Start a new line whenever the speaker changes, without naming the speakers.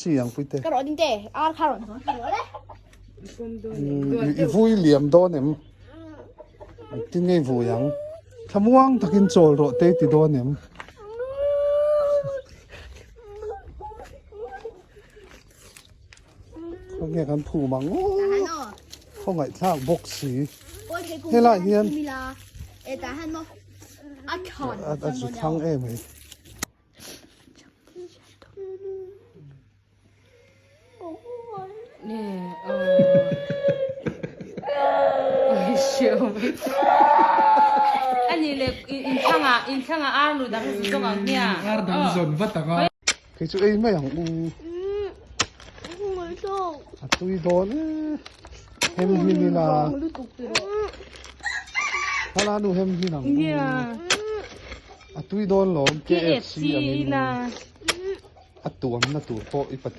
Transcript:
Chi ang puite.
Ka rawh ding te, ar kha rawn hawn rawh le.
I vui liam dawn em? Engtin nge i vui ang? Thlamuang takin chawl rawh te i ti dawn em? Khawnge kan phum ang aw. Khawngaihthlak bawk si. Helai hian a zu thlang em ai. Kei chu ei mai ang u. A tui dawn e. Hem hin ila. Hala nu hem hin ang u. A tui dawn lawm KFC angin a tuamna tur pawh i pate.